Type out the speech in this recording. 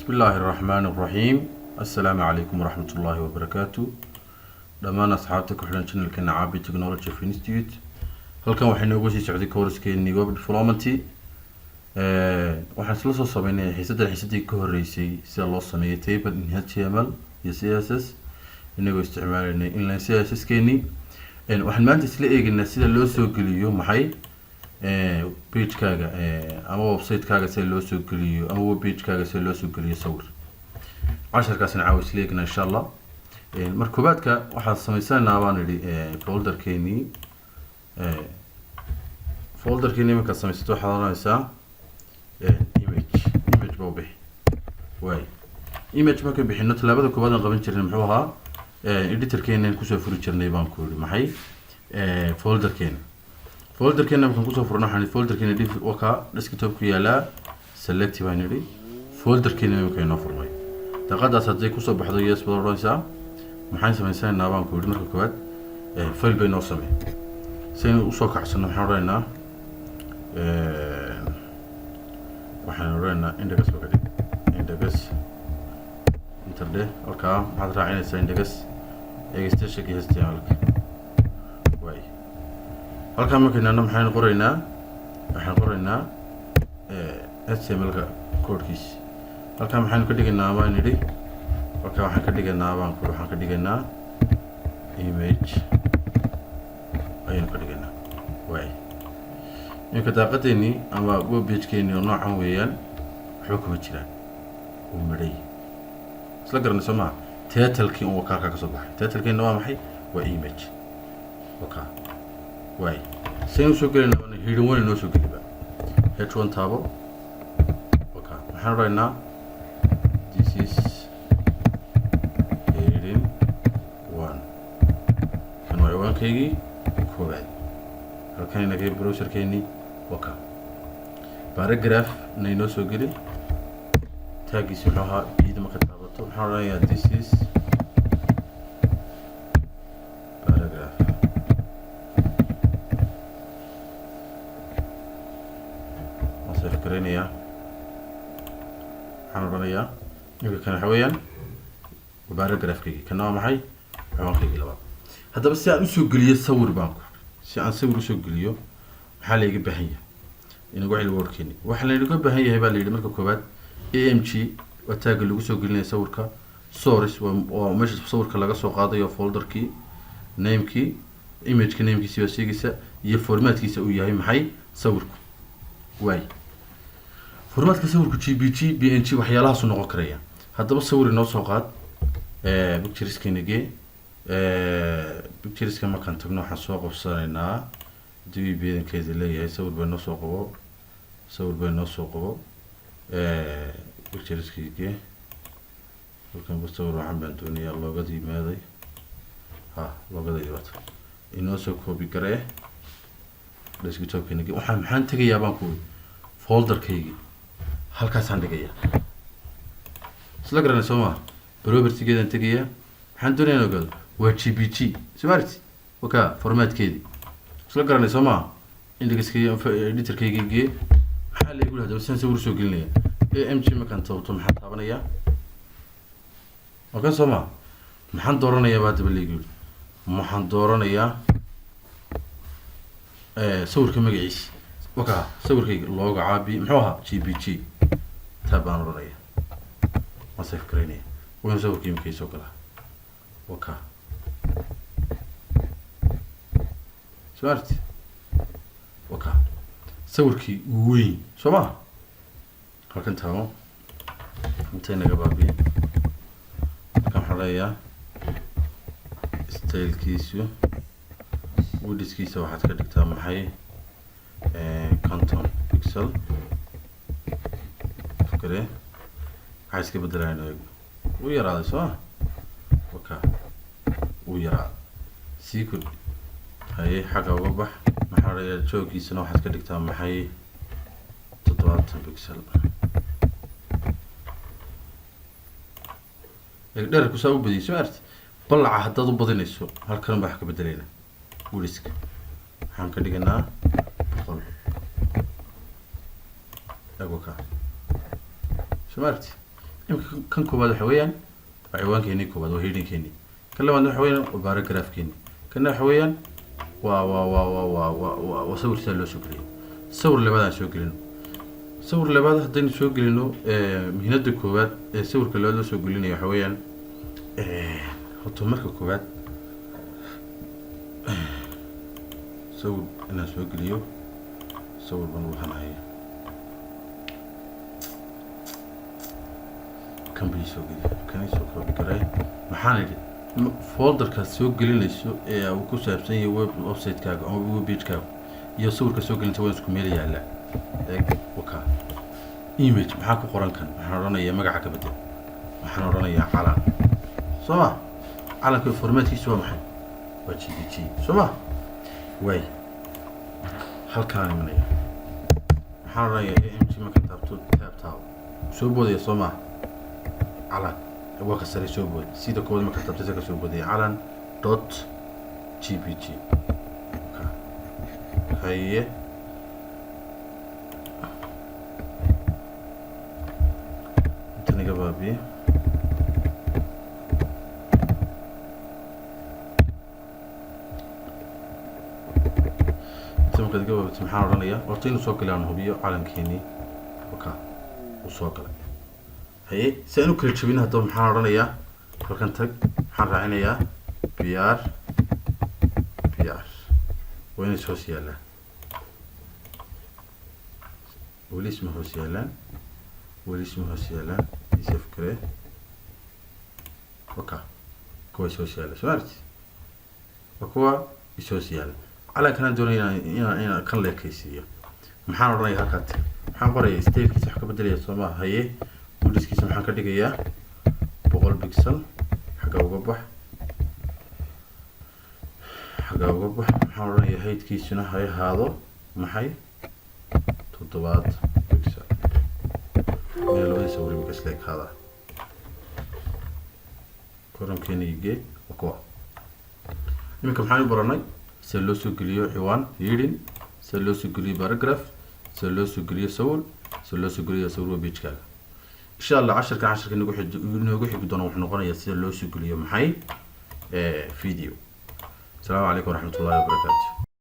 Bismillaahi raxmaani raxiim. Assalaamu calaykum waraxmat ullaahi wabarakaatu. Dhammaan asxaabta ku xidhan channelkeena Caabi Technology of Institute, halkan waxay nooga sii socday coursekeenii web development. Waxaan isla soo sameynay xiisaddan, xiisadii ka horeysay, sida loo sameeyo table in HTML iyo CSS, inagoo isticmaalaynay inline CSS keenii. Waxaan maanta isla eegaynaa sida loo soo geliyo maxay pagekaaga ama website-kaaga, sida loo soo geliyo ama web pagekaaga sida loo soo geliyo sawir. Casharkaasna caawa isla eegnaa, insha Allah. Marka koobaadka waxaan sameysanaynaa, baan idhi, folderkeenii. Folderkeenii markaad samaysato, waxaad oranaysaa image. Image baa u bixi waay. Image markaan bixino, tallaabada koowaad aan qaban jirnay muxuu ahaa? Editorkeena kusoo furi jirnay, baan ku idhi, maxay folderkeena. Folderkeena markaan kusoo furno, waxaan folderkeena div waka desktop ku yaalaa, select baan idhi. Folderkeena imika inoo furmay. Daaqadaas hadday kusoo baxdo, yes baad odhanaysaa. Maxaan samaysanaynaa, baan ku idhi? Marka koowaad file bay noo samey si aynu usoo kacsano. Maxaan odhanaynaa? Waxaan odhanaynaa index ba ka dhig, index, enter dheh. Halkaa maxaad raacinaysaa? Index extensionka HTML-ka waay. Halkaa markaynano, maxaynu qoraynaa? Waxaan qoraynaa HTML-ka koodhkiisa. Halkaa maxaynu ka dhigaynaa, baan idhi? Halkaa waxaan ka dhigaynaa, baan ku, waxaan ka dhigaynaa image ayaynu ka dhigaynaa waay. Iminka daaqadeenii ama web pagekeenii oo noocan weeyaan, waxba kuma jiraan, uu midhay. Isla garanay, soo maha? Titlekii un wakaalkaa ka soo baxay. Titlekeena waa maxay? Waa image waka waay. Saynu soo gelayna, heading one inoo soo geliba. H1 taabo, waka. Maxaan odhanaynaa? This is heading one. Kan waa ciwaankaygii koowaad. Halkan inagay browserkeenii waka. Paragraph na inoo soo geli. Taggiisi muxuu ahaa? P-da marka taabato, maxaan odhanayaa? This is paragraph. Waan save garaynayaa. Waxaan odhanayaa imika kan waxa weeyaan paragraphkaygii, kana waa maxay? Ciwaankaygii labaad. Haddaba si aan usoo geliyo sawir, baan ku, si aan sawir usoo geliyo, maxaa layga baahan yahay? Inagu xil wordkeeni waxaa laynaga baahan yahay, baa la yidhi, marka koowaad img waa tagga lagu soo gelinaya sawirka. Source waa meesha sawirka laga soo qaadayo, folderkii, namekii, imageka namekiisi baa sheegaysa, iyo formatkiisa uu yahay maxay sawirku. Waay, formatka sawirku JPG, PNG, waxyaalahaasu noqon karaya. Haddaba sawir inoo soo qaad. Pictureska gee. Pictureska markaan tagno, waxaan soo qabsanaynaa hadii badankeeda leeyahay. Sawir bay noo soo qabo, sawir bay noo soo qabo. Pictureska gee. Halkan sawir waxaan baan doonayaa logadii maaday. Ha, logadaydi wata, inoo soo copy garee. Desktopkeena gee. Waxaan, maxaan tegayaa, baan ku, folderkaygii halkaasaan dhigayaa. Isla garanay, soo maa? Propertygeedaan tegayaa. Maxaan doonaya in ogaado? Waa JPG, smart waka formatkeedii. Isla garanay, soo maa? Indexkayga, editorkayga gee. Maxaa laygu hadaba sidaan sawir usoo gelinaya? img markaan taabto, maxaan taabanayaa? Waa kan, soo maa? Maxaan dooranayaa, baa hadaba laygu yidhi? Waxaan dooranayaa sawirka magaciisa. Waka sawirkayga looga caabi muxuu ahaa? JPG. Tab baan odhanaya, waan save garaynaya. Waynu sawirka imika soo galaa, waka smart waka. Sawirkii weyn, soo ma? Halkan taabo, intay naga baabiye. Halkan waxaan leeyahaa stylekiisu, widthkiisa waxaad ka dhigtaa maxay? 50 pixel kale. Waxaa iska bedelayaan eegno. Wuu yaraaday, soo ma? Waka, wuu yaraaday. Sii kordhi. Haye, xagga uga bax. Maxaa leeyahay? Joogiisana waxaad ka dhigtaa maxay? 70 pixel. Dherarku saa u badiyay, soo arti? Ballaca haddaad u badinayso, halkan baa wax ka bedelaynaa. Widthka waxaan ka dhiganaa 100. Ego ka, soo ma arti? Imika kan koowaad waxa weeyaan waa ciwaankeenii koowaad, waa headingkeenii. Kan labaadna waxa weeyaan waa paragraphkeenii. Kanna waxa weeyaan waa sawir sidaa loo soo geliyo. Sawir labaad aan soo gelino. Sawir labaad haddaynu soo gelino, muhiimada koowaad ee sawirka labaad loo soo gelinayo waxa weeyaan, horta marka koowaad sawir inaan soo geliyo, sawir baan u baahanahay. Kan bay soo geliyo, kan soo copy garay. Maxaan idhi? Folderkaad soo gelinayso ee uu ku saabsan yahay website-kaaga ama web page-kaaga iyo sawirka soo gelinaysa waa isku meel yaallaa. Eeg, waka image maxaa ku qoran? Kan waxaan odhanayaa magaca ka bedel. Waxaan odhanayaa calan, soo ma? Calanka formaatkiisu waa maxay? Waa JPG, soo ma? Waay, halkaan imanaya, waxaan odhanayaa img. Marka taabto, tab taabo, soo boodaya, soo ma? Calan waa ka sare soo booday. Sida koowaad marka taabto ka soo boodaya calan.jpg. Haye, intan iga baabiye. Inta markaad iga baabito, maxaan odhanayaa? Horta inuu soo galay aan hubiyo calankeenii. Waka uu soo galay. Haye, si aan u kala jabin haddaba, maxaan odhanayaa? Halkan tag, maxaan raacinayaa? br br. Waa inay hoos yaallaan. Weli isma hoos yaallaan, weli isma hoos yaallaan. Save garee. Waka kuwa is hoos yaalla, soo aragti? Waa kuwa is hoos yaalla. Calankanaan doonaya inaan kan leekaysiiyo. Maxaan odhanaya? Halkaa tag, maxaan qoraya? Stylekiisa wax ka bedelaya, soo maa? Haye, widthkiisa maxaan ka dhigayaa? 100 pixel. Xagga uga bax, xagga uga bax. Maxaan odhanayaa? Heightkiisuna hay ahaado maxay? 7 pixel. Meel labadiisa weli marka isla ekaada. Korankeena igee. Waa kuwa. Iminka maxaan u baranay? Sida loo soo geliyo ciwaan heading, sida loo soo geliyo paragraph, sida loo soo geliyo sawir, sida loo soo geliyo sawir webpage-kaaga. Insha Allah casharkan, casharka nagu xig inoogu xigi doona wuxuu noqonayaa sida loo soo geliyo maxay? Video. Asalaamu calaykum waraxmat ullahi wabarakaatu.